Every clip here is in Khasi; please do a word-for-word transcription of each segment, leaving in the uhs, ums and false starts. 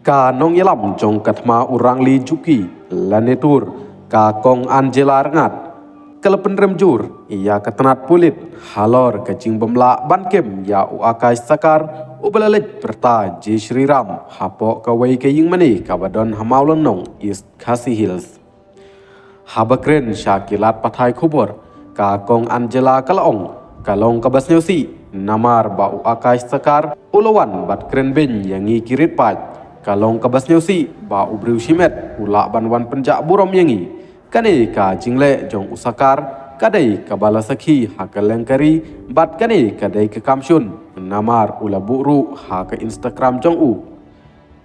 Ka nongïalam jong ka thma u Rangli Juki lane tur, ka Kong Angela Rngat, ka la pynrem jur ïa ka tnat pulit halor ka jingbym lah ban kem ïa u Akash Sarkar, uba la leit pyrta Jai Shri Ram hapoh kawei ka ïingmane kaba don ha Mawlynnong, East Khasi Hills. Haba kren sha ki lad pathai khubor, ka Kong Angela ka la ong, ka long kaba sngewsih namar ba u Akash Sarkar u la wan bad kren beiñ ïa ngi ki riewpaid. Ka long kaba sngewsih ba u briew shimet u lah ban wan pynjah burom ïa ngi. Kane ka jingleh jong u Sarkar ka dei kaba la sakhi ha ka lyngkari, bad kane ka dei ka kam shun namar u la buh ruh ha ka Instagram jong u.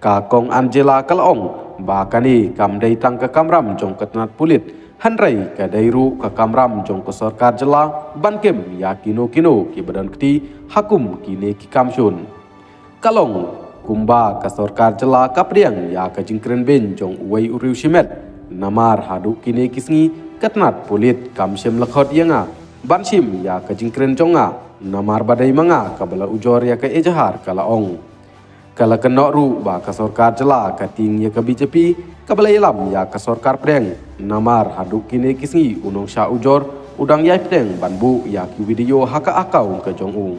Ka Kong Angela ka la ong ba kane kam dei tang ka kamram jong ka tnat pulit, hynrei ka dei ruh ka kamram jong ka sorkar jylla ban kem ïa kino kino kiba don kti ha kum kine ki kam shun. Ka la ong kumba ka sorkar jylla ka pdiang ïa ka jingkren beiñ jong uwei u riewshimet, namar haduh kine ki sngi ka tnat pulit kam shym la khot ïa nga ban shim ïa ka jingkren jong nga, namar ba dei ma nga kaba la ujor ïa ka ejahar, ka la ong. Ka la kynnoh ruh ba ka sorkar jylla ka tieng ïa ka B J P kaba la ïalam ïa ka sorkar pdeng, namar haduh kine ki sngi u nongshah ujor u dang ïai pdeng ban buh ïa ki video ha ka account ka jong u.